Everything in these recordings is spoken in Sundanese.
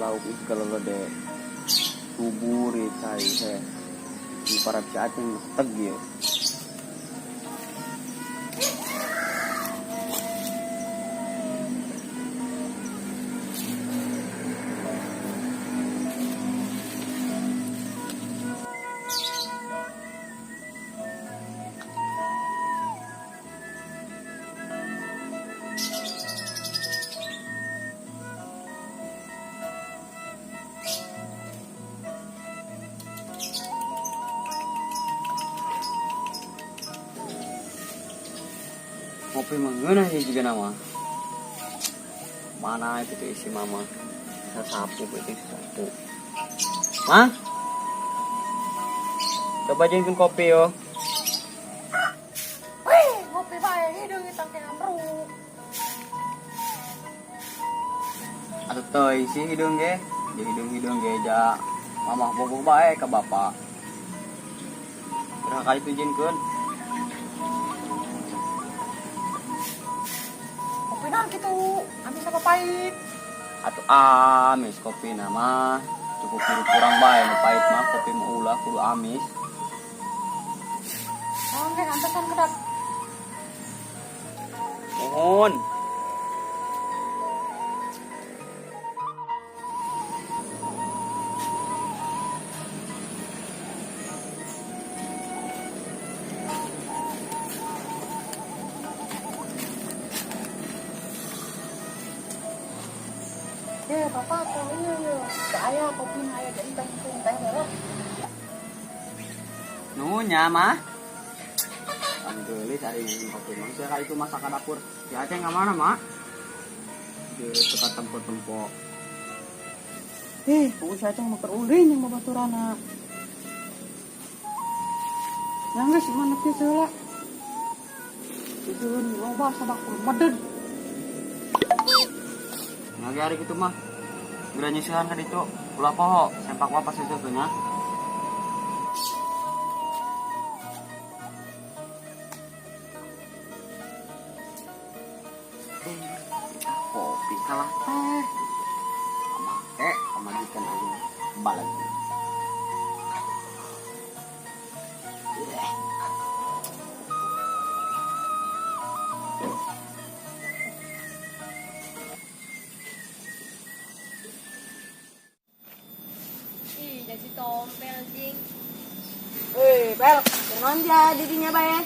Lauk ih kalolode. Subur ieu cai heh. Di para si Aceng teg ieu. Ngopi mah ngeunah ieu juga nama. Mana itu tuh isi mama. Bisa sapu itu sapu. Mah? Coba jengkeun kopi yo. Wih, ngopi bae hideung itang teh amruk. Atuh teuing sih hideung ge. Di hideung-hideung ge ja mamah bogoh bae ka bapak. Berapa kali tujuankeun? Kopi naon kitu? Amis apa pahit? Atuh amis kopi nama cukup hirup kurang bae nu pahit mah kopi mah ulah kudu amis. Oh, ge antesan kedap. Mohon. Ya, bapak tuh iya iya. Teu aya kopi na aya di teh teh heula. Nuhun nya mah. Kan geulis ari nginum kopi mah. Sia ka itu masak ka dapur. Si Aceng ka mana, Mak? Di teka tempo-tempo. Pokoknya si Aceng mah keur ulin jeung babaturana. Yang geus mana kieu heula. Tujuan loba sabakul meded. Ngagi hari kitu mah. Geura nyeusehan ka ditu. Ulah poho, sempak wae pas itu nya. Kopi kalah teh. Make pamajikan aing balik. Ih, jadi tompel, jing. Wih, Bel, kunaon dia didinya bae?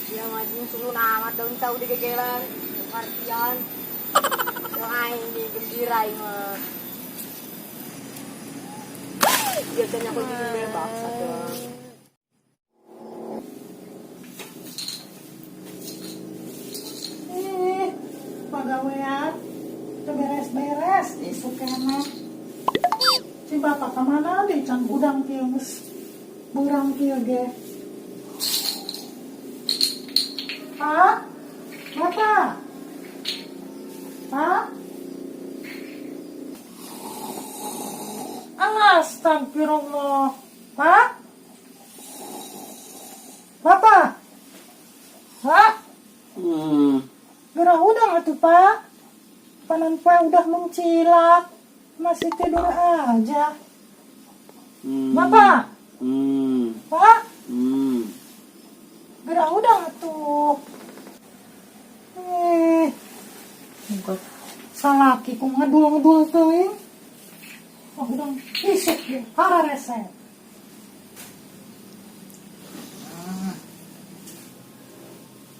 Dia mah jing sulun amat daun tahu di gegelan, partian. Dong aing di gembira aing mah. Biasanya aku jadi bel bangsat dong. Pagawean teu beres-beres isuk keneh. Si bapak kemana di can udang kieu geus beurang kieu ge. Pak? Bapak? Pak? Alah, astagfirullah. Pak? Bapak? Pak? Gerah udang atuh, Pak. Panan poe udah mencilak. Masih tidur aja. Bapak? Pak? Gerah udang atuh. Muka salaki ku ngedul-ngedul teuing. Oh, udang isuk ge, hararese.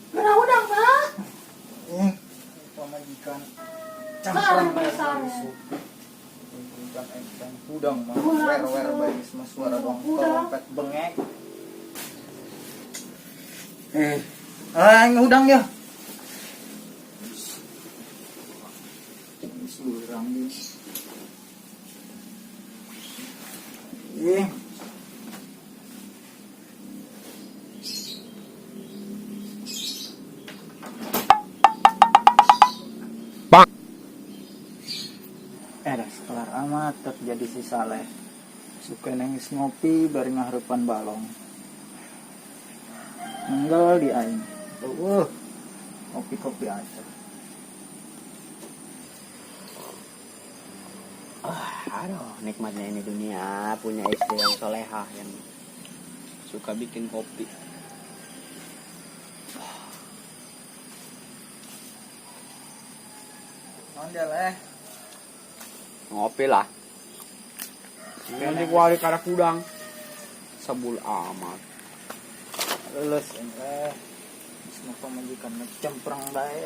Gerah udang, Pak. Pamajikan. Sare, sare. Udang, udang mah Udang, wer wer udang. bae geus mah suara dong Udang. trompet bengek. Ah, Udang ya. Surang dia. Dah sekelar amat terjadi si Saleh. Suka nangis ngopi bari ngahareupan balong. Nenggal di aing. Kopi-kopi aja. Aduh, nikmatnya ini dunia punya istri yang solehah yang suka bikin kopi. Naon dia leh? Ngopi lah. Nanti kuali karak udang. Sebul amat. Lulus aing leh. Geus mah pamajikan mah cempreng bae.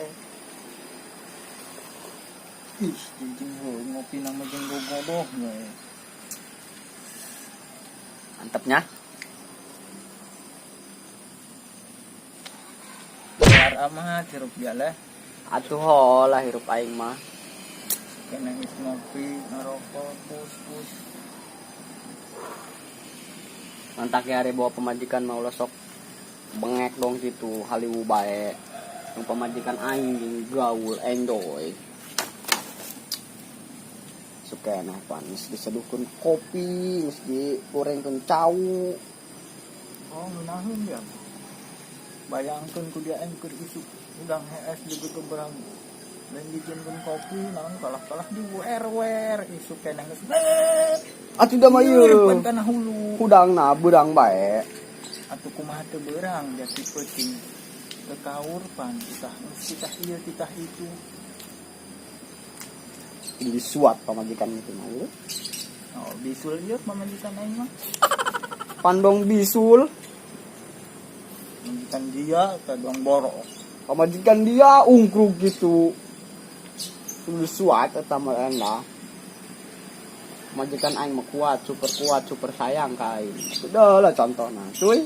Ih, jijing heuh ngopi na mah jeung gogodoh bae. Mantapnya. Kelar amat hirup dia leh. Atuh holah hirup aing mah. Kena geus ngopi, ngerokok, pus-pus. Mantak hari bawa pemajikan mau sok bengek dong situ haliwu bae. Yang pemajikan aing jeung gaul enjoy. Suka enak pan geus diseduhkeun kopi, geus digorengkeun cau. Oh, ngeunaheun dia. Bayangkeun ku dia aing keur isuk udang hees juga keberang. Lain dijieunkeun kopi naon kalah-kalah di wer-wer isuk keneh geus bet. Atuh da mah ieu. Pan kana hulu. Hudangna beurang bae. Atuh kumaha teu beurang jati peuting. Teu kaur pan titah geus titah ieu titah itu. Jadi suat pamajikan itu mah ieu. Oh, bisul ieu pamajikan aing mah. Pandong bisul. Pamajikan dia kadang borok. Pamajikan dia ungkruk gitu. Kudu suat eta mah enak. Pamajikan aing mah kuat, super kuat, super sayang ka aing. Sudah lah contohna, cuy.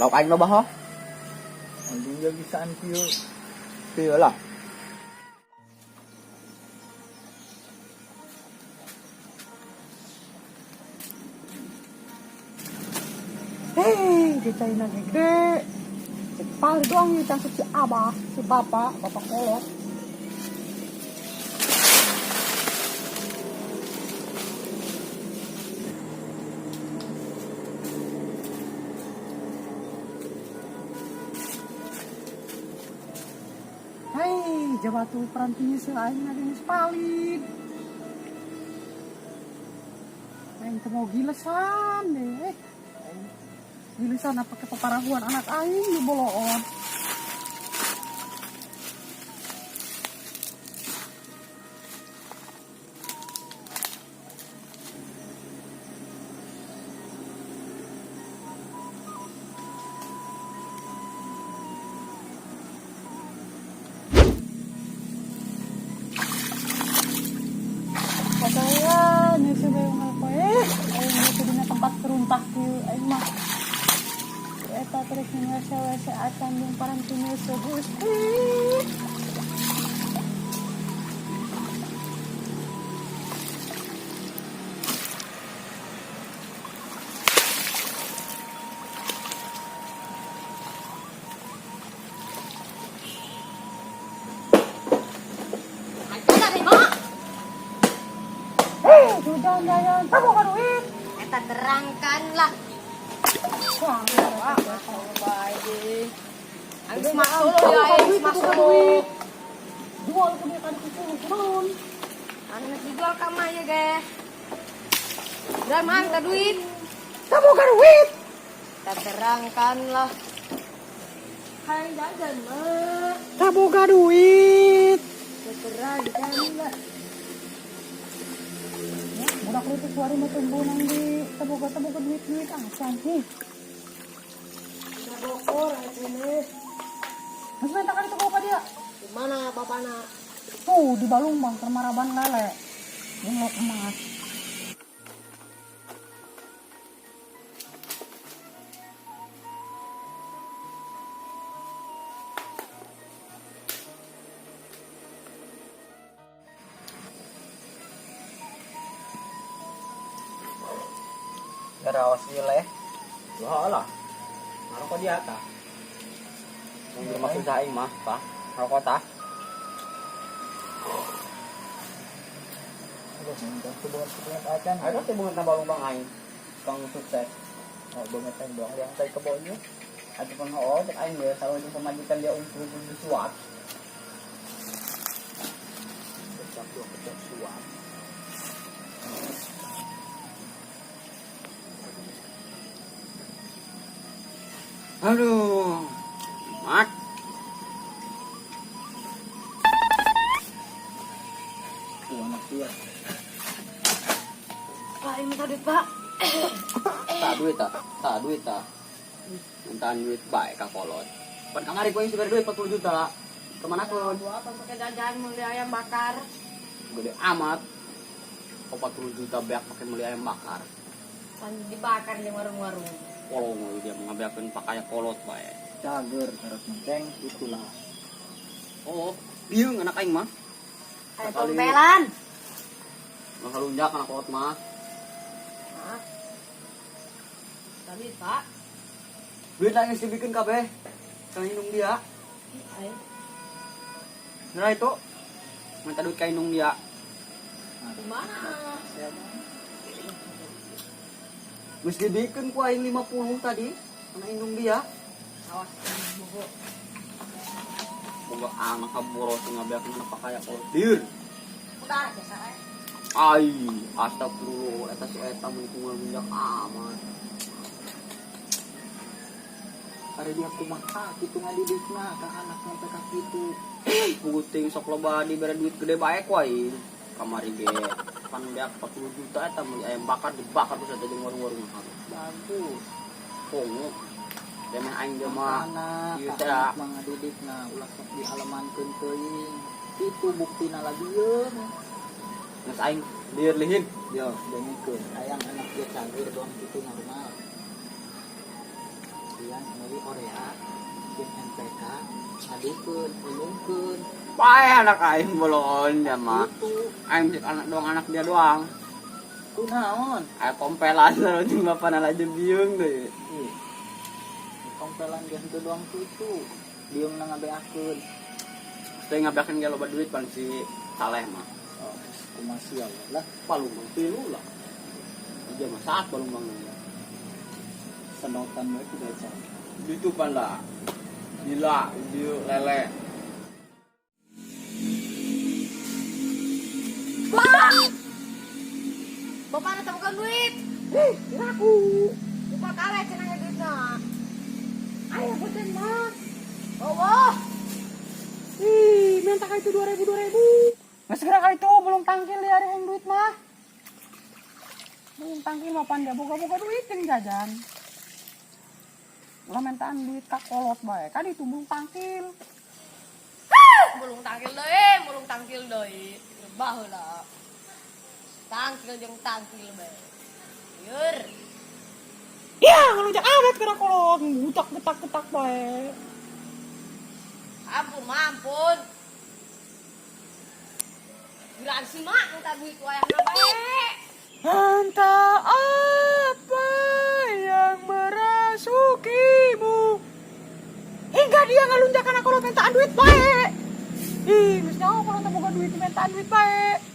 Lauk aing loba ho. Anjing dia bisaan kieu. Kieu lah. Hei, di China gede. Paling doang nih cangcut si abah, si bapak, bapak kolot. Hei, jabatu perantinya si aing lagi geus palid. Aing teu mau gilesan deh. Aing gilesan apa ke paparahuan anak aing di boloon. Pakaian, ya sih bayang apa aing mah teu dina tempat keruntah kieu aing mah. Eta terus wc-wc acan jeung paranti nyeuseut Gusti. Hei, hujan jajan, kamu kan duit. Eta terangkanlah. Wah, Wah, baik. Aing masuk ya, aing masuk. Jual ke dia kan kucing kunaon. Anu dijual ka mah ya ge. Udah mah duit. Kamu kan duit. Eta terangkanlah. Hai jajan mah. Kamu gak duit. Terangkanlah. Ya, budak lu tuh suara mah tumbuh nang di teboga-teboga duit-duit acan nih. Bokor ini. Mas minta kali tuh bapak dia. Di mana bapakna? Tuh di balung bang termaraban lele. Bunglok emas. Garawas ieu leh. Wah lah. Ngarokok dia tah. Yang di rumah susah aing mah, Pak. Ngarokok tah. Aduh, minta hubungan acan. Ayo teh bunga tambah bang aing. Kang sukses. Oh, banget yang doang yang tai kebo ieu. Atuh pun hoo cek aing ge sarua jeung pamajikan dia umpul disuap. Dua kecap suap. Aduh. Mak. Tuh anak tua. Pak, ini minta duit, Pak. Tak duit tak? Tak duit tak? Mintaan duit bae ka kolot. Pan kamari ku aing dibere duit 40 juta. Kemana kun? Buat apa pakai jajan beli ayam bakar. Gede amat. 40 juta beak pakai beli ayam bakar. Pan dibakar di warung-warung. Kolong dia ngabeakeun pakaya kolot bae. Cager karep menceng itulah. Oh, biung anak aing mah. Kayak Sekali. tompelan. Mah lunjak anak kolot mah. Hah? Tadi, Pak. Duit lagi geus dibikeun kabeh. Ka indung dia. Ayo. Nah itu. Minta duit ka indung dia. Gimana? Siapa? Geus dibikeun ku aing 50 tadi. Kana indung dia. Awas, bogo. Boga anak kaboros ngabeakeun anak pakaya kolot. Dir. Udah, biasa eh. Ai, astagfirullah, eta si eta mun lunjak amat. Ari dia kumaha kitu ngadidikna ka anak sampai ka kitu. Puguting sok loba dibere duit gede bae ku aing. Kamari ge pan beak 40 juta eta meuli ayam bakar dibakar terus eta jeung warung-warung makan. Bagus. Pongo. Demeh aing ge mah Anak, ieu ka teh anak mah ngadidikna ulah sok dialemankeun teuing. Itu buktina lagi yeun. Geus aing lieur lihin. Yo, dengekeun. Hayang anak dia cager doang kitu normal. Dia meuli Orea, bikin NPK, ngadukeun, minumkeun. Pae anak aing bolon ya mah. Itu Aing cek anak doang anak dia doang. kunaon? Aya tompelan sarua jeung bapana laju biung deui. Ih. Tompelan dia henteu doang kitu. Dieum na ngabeakeun. Teu ngabeakeun ge loba duit pan si Saleh mah. Oh, kumaha sia lah. Palung tilu lah. Dia mah saat palung bang. Sedotan we ku beca. Itu pan lah. Gila, dia lele. Pak! Bapak ada temukan duit. Ih, aku. Bapak karet cenah duitna. Ayo boten mah. Oh, Ih, minta ka itu 2000 2000. Nggak segera kali itu belum tangkil ya hari duit mah. Belum tangkil mah pan dia boga-boga duit jeung jajan. Ulah mintaan duit ka kolot bae, kan itu belum tangkil. Mulung tangkil deui, mulung tangkil deui. Rebah heula. Tangkil jeung tangkil bae. Lieur. Ya, ngelunjak amat kena kolot, ngutak getak-getak bae. Ampun, ampun. Gilaan si mak minta duit wayahna bae. Entah apa yang merasukimu hingga dia ngelunjak anak kolot mintaan duit bae. Ih, geus nyaho kalau teu boga duit mintaan duit bae.